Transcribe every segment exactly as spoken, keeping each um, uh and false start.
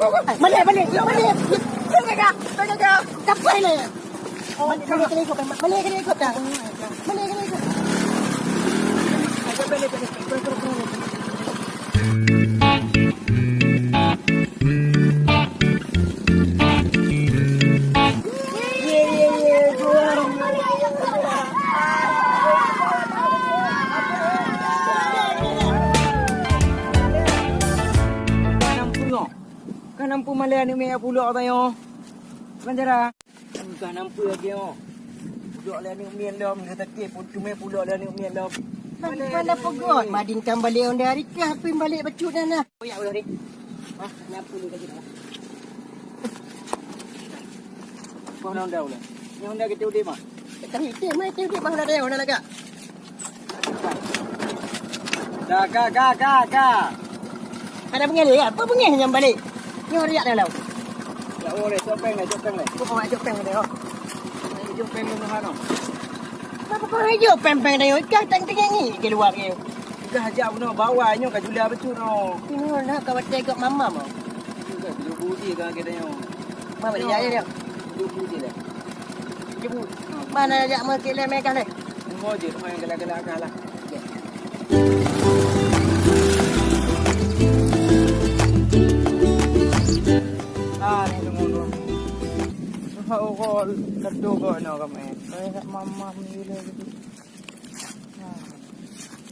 Balik, balik, balik. Balik, balik. Capai le. Balik, balik, balik, balik, balik. Balik, balik. Kan nampu malèe aneuk miet pulok tanyoe. Bukan cara. Ka nampu lagèe nyoe. Pulok lé aneuk miet lom, geutakè pun cumè pulok lé aneuk miet lom. Kan mana peugöt, madin kan balek onda hari kah, pih balek bacut na nah. Koyak udah ni. Hah, nyapu ni lagi dah. Kau na onda udah. Ni onda kita udah mah. Tapi itu mah itu dia mah dah dah lagak. Ka, ka, ka, ka, ka. Ada bengeh lé, apa bengeh nyang balik? Nyoe riak dah lau. Ya, oh, leh, cok peng leh, cok peng leh. Kau bawa cok peng leh, oh. Cok peng leh, Nuhan, oh. Apa kau hijau peng-peng dah, oh? Kau tang tengah ni keluar ke. Dah ajak bunoe bawa nyoe ka jula betul, oh. Ini nak kau baca kat mama, oh. Juga, juga budi kan kita nyoe. Mama dia, dia, dia. Juga budi lah. Jemput. Mana jak meukeuleh mega leh? Mo jeuet, mo nyang galak-galak ka lah. Ah, ni tunggu dulu. Suha urol kadu kok no kami. Saya kat mama mila gitu. Ah.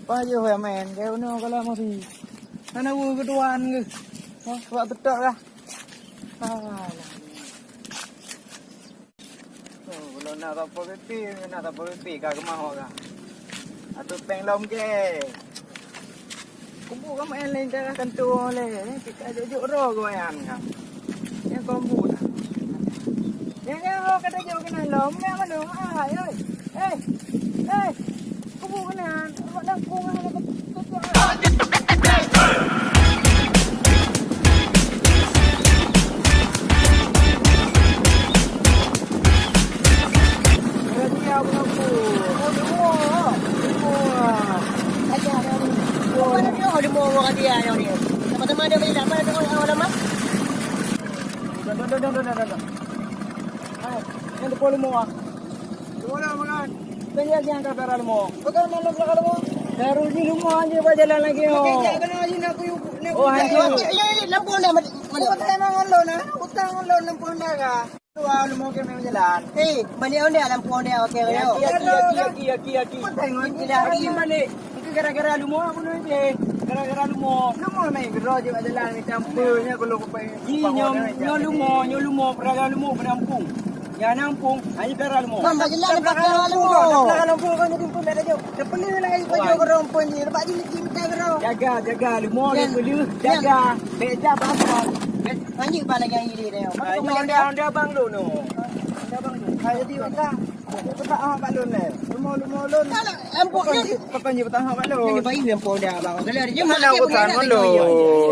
Payah ya main, kayak no kalau masih. Mana gua keduaan ke? Hah, buat betul lah. Ah, lah. Oh, belum nak Satpol P P, nak Satpol P P ka keumah awak ka. Atu peng lom ke. Kubu ka main lain cara kantu leh. Kita jok-jok ro goyan ka. Yang kombu dah. Yang yang ro kata jok kena lom, yang mana? Ah, oi. Eh. Eh. Kubu kena. Awak dah kungah. Yang depan rumah. Banyak yang kata dalam rumah. Bukan malam belakang rumah. Baru di rumah aja buat jalan lagi, oh. Pakai jak kena aja nak kuyu, nak Oh, kuyu. Hancur. Ya, ya, ya, lampu dah mati. Utang ngon lôn, ah. Utang ngon lôn lampu dah ka. Tu, ah, lampu ke memang jalan. Eh, balik onda lampu onda, okey, okey. Aki, aki, aki, aki, aki, aki. Utang ngon Tidak, jalan. Aki balik. Itu gara-gara lampu aku ni, eh. Gara-gara lampu. Lampu main gero je buat jalan, macam apa nya kalau kau pengen. Ji, nyoe, nyoe lampu, nyoe lampu, peurangkat lampu, peurangkat lampu. Nyang na muphom, hana peugah leumo. Bang, bak jalan lepas peugah leumo. Peugah leumo kan jadi muphom dak laju. Teupeuleuh lah baju orang pun je. Lepas je lagi minta orang. Jaga, jaga leumo, teupeuleuh, jaga. Bèk jak bak abang. Lanjut bak lagi hari dia. Hai, nyoe dah, dah bang dulu noh. Dah bang dulu. Hai, jadi orang. Peugah ah bak lôn leh. Leumo, leumo lôn. Ampun, pokok je, pokok je peugah ah bak lôn. Ini bayi yang pun dah bang. Kalau dia mana dia urusan lôn.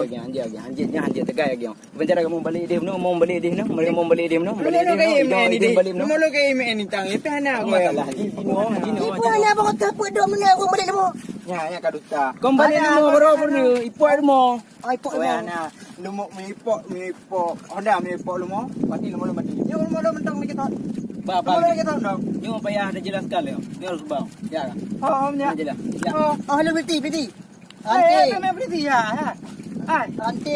Jangan, jangan, jangan, jangan, jangan tegai lagi. Bencana kamu balik deh, no, mau balik deh, no, mau balik deh, no, balik deh, no, idong, idong balik, no. Mau lo kayak ini tang, itu hana aku. Masalah di sini, oh, di sini, oh. Ibu hana abang kata apa dok mana aku balik lama. Ya, ya ka dusta. Kau balik lama baru pun, ipok lama. Ai pok lama. Nah, lumuk mipok, mipok. Honda mipok lama. Mati lama mati. Yo lama lama mentang lagi tak. Ba, ba. Lama lagi tak dong. Nyoe payah ada jelaskan lé. Nyoe harus bang. Ya. Oh, oh, ya. Jelas. Ya. Oh, halo berhenti, berhenti. Hai, hai, hai, hai, hai.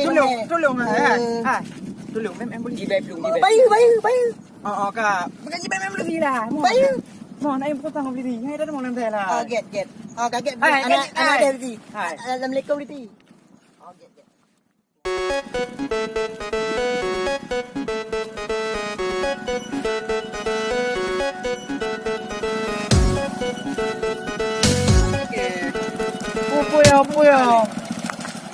Tolong, tolong, hai, hai. Hai. Tolong, mem, mem, boleh. Jibai pelung, jibai. Bayu, bayu, bayu. Oh, oh, kak. Bukan jibai, mem, boleh lah. Bayu. Mau nak yang potong boleh. Hai, dah mau nanti lah. Oh, get, get. Oh, kaget. Hai, anak, anak dia, Riti. Hai. Assalamualaikum, Riti. Oh, get, get. Apa ya, apa ya?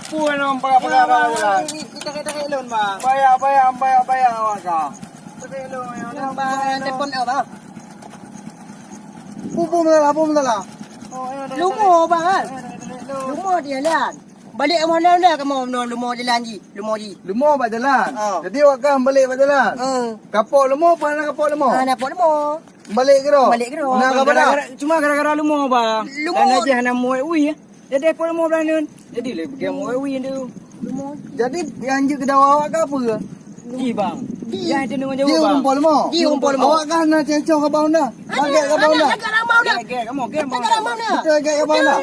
Apa ya, nampak, nampak, nampak, nampak. Kita, kita, kita, lon, bang. Bayar, bayar, bayar, bayar, awak, kak. Kita, lon, ya, nampak, nampak. Telepon, bang. Apa masalah, apa masalah? Oh, ya, dah, dah, dah. Leumo, bang, kan? Ya, dah, dah, dah, dah. Leumo dia, Lan. Balik rumah Lan dah, kamu leumo jalan ji, leumo ji. Leumo bak jalan. Ha. Jadi awak kan balik bak jalan. Ha. Kapok leumo apa hana kapok leumo? Ha, kapok leumo. Balik keudroe? Balik keudroe. Nah, ka bana? Gara-gara, cuma gara-gara leumo, bang. Leumo. Dan aja hana muat ui, ya. Jadi kapok leumo belahan nun. Jadi le dia muat ui tu. Jadi nyang jeuet keu dawa awak kah peue? Ji, Bang. Ji. Nyang itu dengan jaweueb, Bang. Ji rumpok leumô. Ji rumpok leumô. Awak kah na cecok keu Abang Honda? Lagèe keu Abang Honda. Lagèe, lagèe, kamu, lagèe, Bang. Betul, lagèe keu Abang Honda.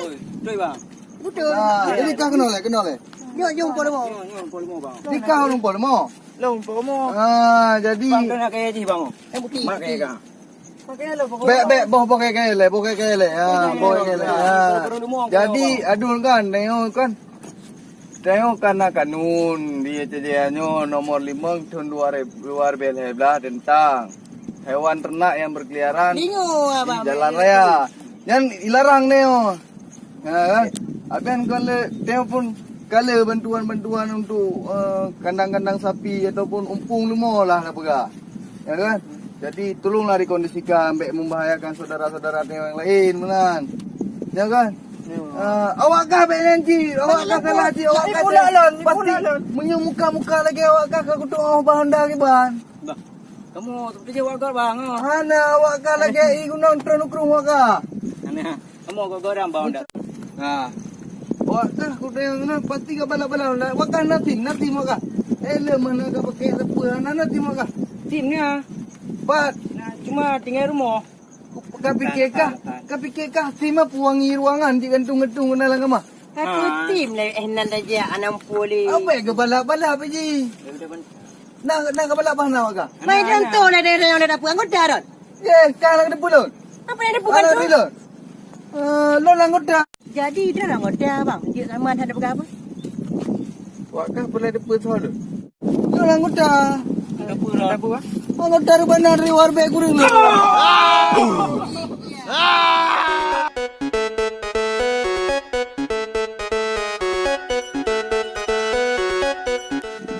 Betul, Bang. Betul. Ah, jadi kah keunoe lé, keunoe lé. Nyoe, nyoe rumpok leumô. Nyoe, nyoe rumpok leumô, Bang. Ni kah rumpok leumô? Lah rumpok leumô. Ah, jadi Bang kena kaya ji, Bang. Yang putih. Mak kaya kah? Bèk, bèk, boh, boh kèe-kèe lé, boh kèe-kèe lé. Ha, boh kèe-kèe lé. Ha. Jadi, aduen kan, tengok kan. Tengok kan na kanun di Aceh Jaya nyoe nomor limong tahun dua ribu, dua ribu lima belas tentang hewan ternak yang berkeliaran di jalan raya. Nyan ilarang nyoe. Ya kan? Habis kalau tengok pun kalau bantuan-bantuan untuk, eh, kandang-kandang sapi ataupun umpung leumô lah nak peugah. Ya kan? Jadi tolonglah dikondisikan, bèk membahayakan saudara-saudara yang lain meunan. Ya kan? Ah, awak kah bèk nyan cit, awak kah salah cit, awak kah pula lôn, pasti pula lôn. Meunyoe muka-muka lagèe awak kah ka kutu'oh bak Honda kiban. Bah, kamu seperti awak kah, Bang? Hana, awak kah lagèe i gunong tron ukrong awak kah. Hana. Kamu agak-agak orang bau dah. Ha. Wak kah kudeng na pasti ka balak-balak na. Wak kah na sim, na sim wak kah. Eh, le mana ka pakai sapeue, na, na sim wak kah. Sim ni ah. Pat. Nah, cuma tinggal rumah. Ka pikir kah, ka pikir kah sim apa wangi ruangan di gantung-gantung na lam kamar. Aku tim lah eh nan dah je anam poli. Apa yang ka balak-balak apa ji? Nak nak ka balak bah na wak kah. Main contoh lah dari orang dah dapur anggota dah. Ye, kah nak dapur lon. Apa yang dapur kan tu? Eh, lôn anggota. Jadi, dia anggota, bang. Dia sama ada pegang apa? Wak kah pernah depan soal tu? Lôn anggota. Anggota apa? Anggota di mana dari Warbeck Gurung ni?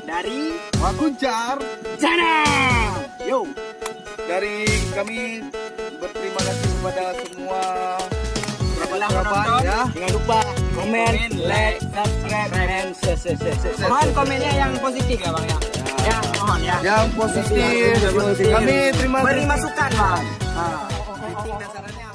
Dari Wakuncar Channel. Yo. Dari kami berterima kasih kepada semua kerabat-kerabat, ya. Jangan lupa komen, like, subscribe, and share, share, share, share. Mohon komennya yang positif ya, Bang, ya. Ya, mohon ya. Yang positif, yang positif. Kami terima kasih. Beri masukan, Bang. Ha. Kritik dan sarannya